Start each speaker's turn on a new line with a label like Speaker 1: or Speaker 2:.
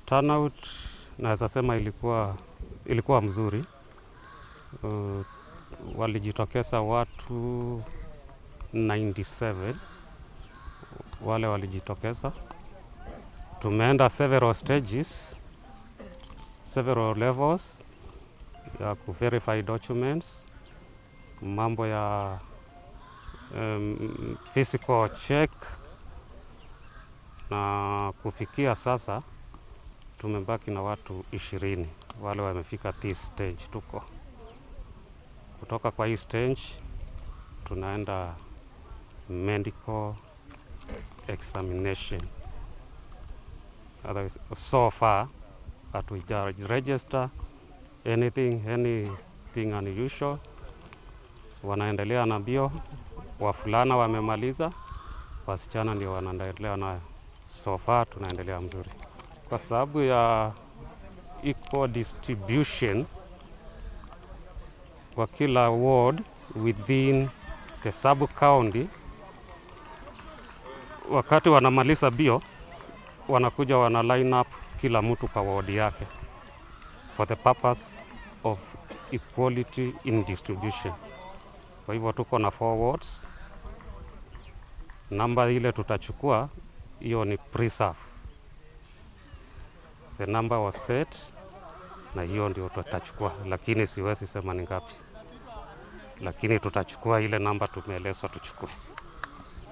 Speaker 1: Turnout naweza sema ilikuwa mzuri. Walijitokeza watu 97 wale walijitokeza. Tumeenda several stages, several levels ya kuverify documents, mambo ya physical check, na kufikia sasa tumebaki na watu 20 wale wamefika this stage. Tuko kutoka kwa hii stage tunaenda medical examination. Otherwise, so far hatuja register anything unusual. Wanaendelea na mbio, wavulana wamemaliza, wasichana ndio wanaendelea nayo. So far tunaendelea mzuri kwa sababu ya equal distribution kwa kila ward within the sub county. Wakati wanamaliza mbio, wanakuja wana line up kila mtu kwa ward yake for the purpose of equality in distribution. Kwa hivyo tuko na four wards. Namba ile tutachukua hiyo ni preserve. The number was set na hiyo ndio tutachukua, lakini siwezi sema ni ngapi, lakini tutachukua ile namba tumeelezwa tuchukue.